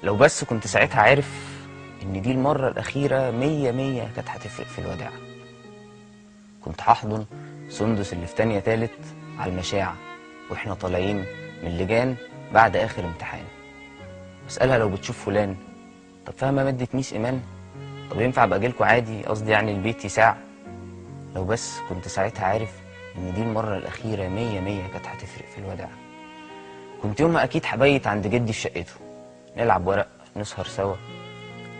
لو بس كنت ساعتها عارف إن دي المرة الأخيرة مية مية كانت هتفرق في الوداع. كنت هحضن سندس اللي في تانية تالت على المشاع وإحنا طالعين من اللجان بعد آخر امتحان، أسألها لو بتشوف فلان، طب فاهمة مادة ميس إيمان؟ طب ينفع أبقى أجيلكوا عادي، قصدي يعني البيت يساع؟ لو بس كنت ساعتها عارف إن دي المرة الأخيرة مية مية كانت هتفرق في الوداع. كنت يومها أكيد هبيت عند جدي في شقته، نلعب ورق، نسهر سوا،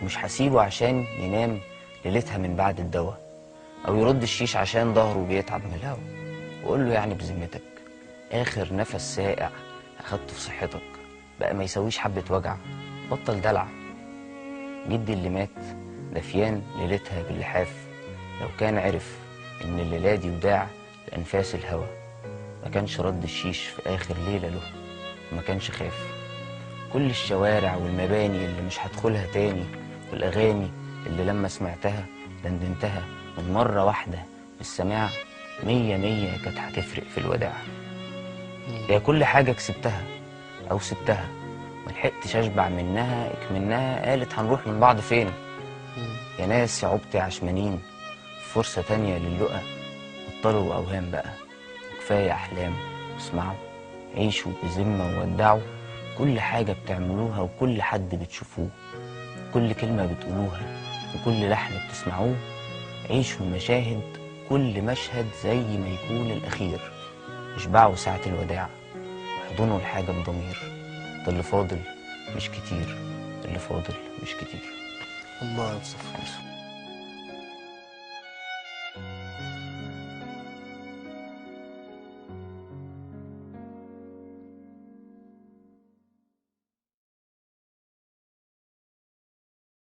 ومش هسيبه عشان ينام ليلتها من بعد الدواء، أو يرد الشيش عشان ظهره بيتعب من الهوا، وأقول له يعني بذمتك آخر نفس سائع أخدته في صحتك بقى ما يسويش حبة وجع، بطل دلع. جدي اللي مات دفيان ليلتها باللحاف، لو كان عرف إن الليلة دي وداع لأنفاس الهوا ما كانش رد الشيش في آخر ليلة له، وما كانش خاف. كل الشوارع والمباني اللي مش هدخلها تاني، والأغاني اللي لما سمعتها دندنتها من مرة واحدة بالسماع، مية مية كانت هتفرق في الوداع. يا كل حاجة كسبتها أو سبتها ملحقتش أشبع منها، اكمنها قالت هنروح من بعض فين. يا ناس يا عبتي عشمانين فرصة تانية للقا، بطلوا أوهام بقى وكفاية أحلام، واسمعوا عيشوا بذمة وودعوا كل حاجة بتعملوها وكل حد بتشوفوه، كل كلمة بتقولوها وكل لحن بتسمعوه. عيشوا المشاهد كل مشهد زي ما يكون الأخير، اشبعوا ساعة الوداع واحضنوا الحاجة بضمير، ده اللي فاضل مش كتير، اللي فاضل مش كتير. الله يا مصطفى.